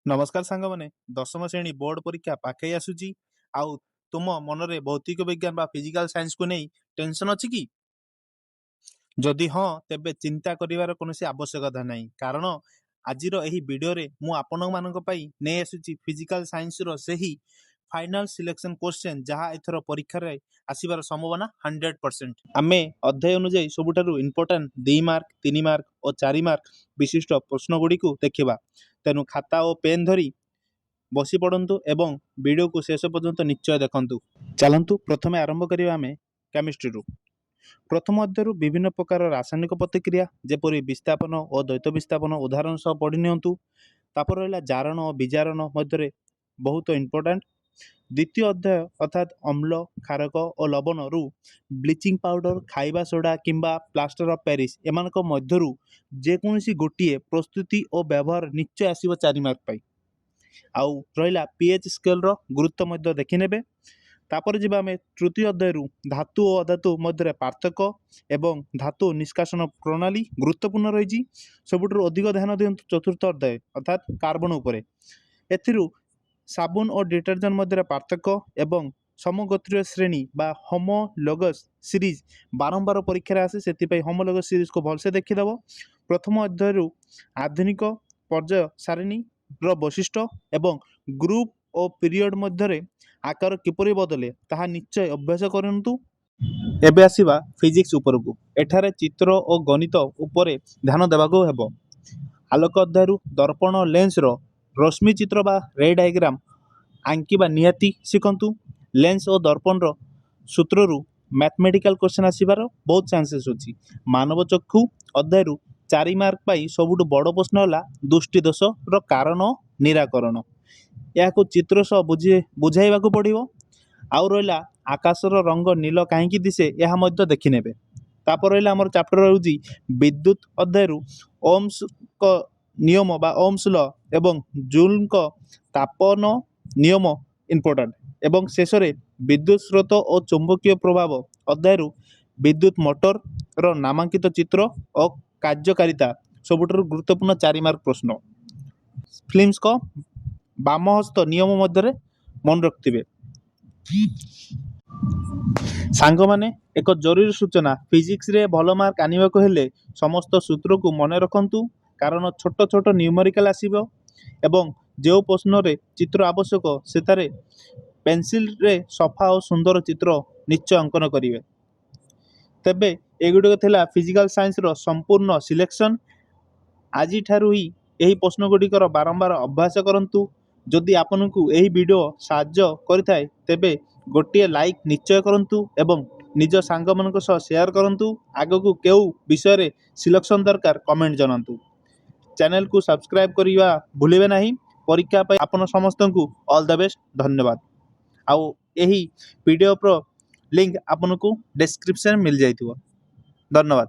ନମସ୍କାର ସାଙ୍ଗମାନେ, ଦଶମ ଶ୍ରେଣୀ ବୋର୍ଡ ପରୀକ୍ଷା ପାଖେଇ ଆସୁଛି। ଆଉ ତୁମ ମନରେ ଭୌତିକ ବିଜ୍ଞାନ ବା ଫିଜିକାଲ ସାଇନ୍ସକୁ ନେଇ ଟେନସନ୍ ଅଛି କି? ଯଦି ହଁ, ତେବେ ଚିନ୍ତା କରିବାର କୌଣସି ଆବଶ୍ୟକତା ନାହିଁ, କାରଣ ଆଜିର ଏହି ଭିଡ଼ିଓରେ ମୁଁ ଆପଣମାନଙ୍କ ପାଇଁ ନେଇ ଆସୁଛି ଫିଜିକାଲ ସାଇନ୍ସର ସେହି ଫାଇନାଲ ସିଲେକ୍ସନ କ୍ୱେଶ୍ଚନ୍, ଯାହା ଏଥର ପରୀକ୍ଷାରେ ଆସିବାର ସମ୍ଭାବନା 100%। ଆମେ ଅଧ୍ୟାୟ ଅନୁଯାୟୀ ସବୁଠାରୁ ଇମ୍ପୋର୍ଟାଣ୍ଟ 2 ମାର୍କ, 3 ମାର୍କ ଓ 4 ମାର୍କ ବିଶିଷ୍ଟ ପ୍ରଶ୍ନଗୁଡ଼ିକୁ ଦେଖିବା। ତେଣୁ ଖାତା ଓ ପେନ୍ ଧରି ବସି ପଡ଼ନ୍ତୁ ଏବଂ ଭିଡ଼ିଓକୁ ଶେଷ ପର୍ଯ୍ୟନ୍ତ ନିଶ୍ଚୟ ଦେଖନ୍ତୁ। ଚାଲନ୍ତୁ, ପ୍ରଥମେ ଆରମ୍ଭ କରିବା ଆମେ କେମିଷ୍ଟ୍ରିରୁ। ପ୍ରଥମ ଅଧ୍ୟାୟରୁ ବିଭିନ୍ନ ପ୍ରକାର ରାସାୟନିକ ପ୍ରତିକ୍ରିୟା, ଯେପରି ବିସ୍ଥାପନ ଓ ଦ୍ୱୈତ ବିସ୍ଥାପନ, ଉଦାହରଣ ସହ ପଢ଼ି ନିଅନ୍ତୁ। ତାପରେ ରହିଲା ଜାରଣ ଓ ବିଜାରଣ ମଧ୍ୟରେ, ବହୁତ ଇମ୍ପୋର୍ଟାଣ୍ଟ। ଦ୍ୱିତୀୟ ଅଧ୍ୟାୟ ଅର୍ଥାତ୍ ଅମ୍ଳ, କ୍ଷାରକ ଓ ଲବଣରୁ ବ୍ଲିଚିଂ ପାଉଡ଼ର, ଖାଇବା ସୋଡ଼ା କିମ୍ବା ପ୍ଲାଷ୍ଟର ଅଫ୍ ପ୍ୟାରିସ୍, ଏମାନଙ୍କ ମଧ୍ୟରୁ ଯେକୌଣସି ଗୋଟିଏ ପ୍ରସ୍ତୁତି ଓ ବ୍ୟବହାର ନିଶ୍ଚୟ ଆସିବ 4 ମାର୍କ ପାଇଁ। ଆଉ ରହିଲା ପିଏଚ୍ ସ୍କେଲ୍ର ଗୁରୁତ୍ୱ ମଧ୍ୟ ଦେଖିନେବେ। ତାପରେ ଯିବା ଆମେ ତୃତୀୟ ଅଧ୍ୟାୟରୁ ଧାତୁ ଓ ଅଧାତୁ ମଧ୍ୟରେ ପାର୍ଥକ୍ୟ ଏବଂ ଧାତୁ ନିଷ୍କାସନ ପ୍ରଣାଳୀ ଗୁରୁତ୍ୱପୂର୍ଣ୍ଣ ରହିଛି। ସବୁଠାରୁ ଅଧିକ ଧ୍ୟାନ ଦିଅନ୍ତୁ ଚତୁର୍ଥ ଅଧ୍ୟାୟ ଅର୍ଥାତ୍ କାର୍ବନ ଉପରେ। ଏଥିରୁ ସାବୁନ ଓ ଡିଟର୍ଜେଣ୍ଟ ମଧ୍ୟରେ ପାର୍ଥକ୍ୟ ଏବଂ ସମଗୋତ୍ରୀୟ ଶ୍ରେଣୀ ବା ହୋମୋଲୋଗସ୍ ସିରିଜ୍ ବାରମ୍ବାର ପରୀକ୍ଷାରେ ଆସେ। ସେଥିପାଇଁ ହୋମୋଲୋଗସ୍ ସିରିଜ୍କୁ ଭଲସେ ଦେଖିଦେବ। ପ୍ରଥମ ଅଧ୍ୟାୟରୁ ଆଧୁନିକ ପର୍ଯ୍ୟାୟ ସାରଣୀର ବୈଶିଷ୍ଟ୍ୟ ଏବଂ ଗ୍ରୁପ୍ ଓ ପିରିୟଡ଼ ମଧ୍ୟରେ ଆକାର କିପରି ବଦଳେ, ତାହା ନିଶ୍ଚୟ ଅଭ୍ୟାସ କରନ୍ତୁ। ଏବେ ଆସିବା ଫିଜିକ୍ସ ଉପରକୁ। ଏଠାରେ ଚିତ୍ର ଓ ଗଣିତ ଉପରେ ଧ୍ୟାନ ଦେବାକୁ ହେବ। ଆଲୋକ ଅଧ୍ୟାୟରୁ ଦର୍ପଣ ଲେନ୍ସର ରଶ୍ମି ଚିତ୍ର ବା ରେ ଡାଇଗ୍ରାମ ଆଙ୍କିବା ନିହାତି ଶିଖନ୍ତୁ। ଲେନ୍ସ ଓ ଦର୍ପଣର ସୂତ୍ରରୁ ମ୍ୟାଥମେଟିକାଲ କ୍ୱେଶ୍ଚନ୍ ଆସିବାର ବହୁତ ଚାନ୍ସେସ୍ ଅଛି। ମାନବ ଚକ୍ଷୁ ଅଧ୍ୟାୟରୁ 4 ମାର୍କ ପାଇଁ ସବୁଠୁ ବଡ଼ ପ୍ରଶ୍ନ ହେଲା ଦୃଷ୍ଟିଦୋଷର କାରଣ, ନିରାକରଣ। ଏହାକୁ ଚିତ୍ର ସହ ବୁଝାଇବାକୁ ପଡ଼ିବ। ଆଉ ରହିଲା ଆକାଶର ରଙ୍ଗ ନୀଳ କାହିଁକି ଦିଶେ, ଏହା ମଧ୍ୟ ଦେଖିନେବେ। ତାପରେ ରହିଲା ଆମର ଚାପ୍ଟର ହେଉଛି ବିଦ୍ୟୁତ ଅଧ୍ୟାୟରୁ ଓମ୍ସଙ୍କ ନିୟମ ବା ଓମ୍ସ ଲ ଏବଂ ଜୁଲଙ୍କ ତାପନ ନିୟମ ଇମ୍ପୋର୍ଟାଣ୍ଟ। ଏବଂ ଶେଷରେ ବିଦ୍ୟୁତ ସ୍ରୋତ ଓ ଚୁମ୍ବକୀୟ ପ୍ରଭାବ ଅଧ୍ୟାୟରୁ ବିଦ୍ୟୁତ ମୋଟରର ନାମାଙ୍କିତ ଚିତ୍ର ଓ କାର୍ଯ୍ୟକାରିତା ସବୁଠାରୁ ଗୁରୁତ୍ୱପୂର୍ଣ୍ଣ 4 ମାର୍କ ପ୍ରଶ୍ନ। ଫ୍ଲେମିଙ୍ଗଙ୍କ ବାମହସ୍ତ ନିୟମ ମଧ୍ୟରେ ମନେ ରଖିଥିବେ। ସାଙ୍ଗମାନେ, ଏକ ଜରୁରୀ ସୂଚନା। ଫିଜିକ୍ସରେ ଭଲ ମାର୍କ ଆଣିବାକୁ ହେଲେ ସମସ୍ତ ସୂତ୍ରକୁ ମନେ ରଖନ୍ତୁ, କାରଣ ଛୋଟ ଛୋଟ ନ୍ୟୁମେରିକାଲ ଆସିବ ଏବଂ ଯେଉଁ ପ୍ରଶ୍ନରେ ଚିତ୍ର ଆବଶ୍ୟକ, ସେଥିରେ ପେନସିଲରେ ସଫା ଓ ସୁନ୍ଦର ଚିତ୍ର ନିଶ୍ଚୟ ଅଙ୍କନ କରିବେ। ତେବେ ଏଗୁଡ଼ିକ ଥିଲା ଫିଜିକାଲ ସାଇନ୍ସର ସମ୍ପୂର୍ଣ୍ଣ ସିଲେକ୍ସନ୍। ଆଜିଠାରୁ ହିଁ ଏହି ପ୍ରଶ୍ନଗୁଡ଼ିକର ବାରମ୍ବାର ଅଭ୍ୟାସ କରନ୍ତୁ। ଯଦି ଆପଣଙ୍କୁ ଏହି ଭିଡ଼ିଓ ସାହାଯ୍ୟ କରିଥାଏ, ତେବେ ଗୋଟିଏ ଲାଇକ୍ ନିଶ୍ଚୟ କରନ୍ତୁ ଏବଂ ନିଜ ସାଙ୍ଗମାନଙ୍କ ସହ ସେୟାର କରନ୍ତୁ। ଆଗକୁ କେଉଁ ବିଷୟରେ ସିଲେକ୍ସନ୍ ଦରକାର, କମେଣ୍ଟ ଜଣାନ୍ତୁ। ଚ୍ୟାନେଲକୁ ସବସ୍କ୍ରାଇବ୍ କରିବା ଭୁଲିବେ ନାହିଁ। ପରୀକ୍ଷା ପାଇଁ ଆପଣ ସମସ୍ତଙ୍କୁ ଅଲ୍ the best. ଧନ୍ୟବାଦ। ଆଉ ଏହି ପିଡ଼ିଏଫ୍ର ଲିଙ୍କ୍ ଆପଣଙ୍କୁ ଡେସ୍କ୍ରିପସନ୍ ମିଳିଯାଇଥିବ। ଧନ୍ୟବାଦ।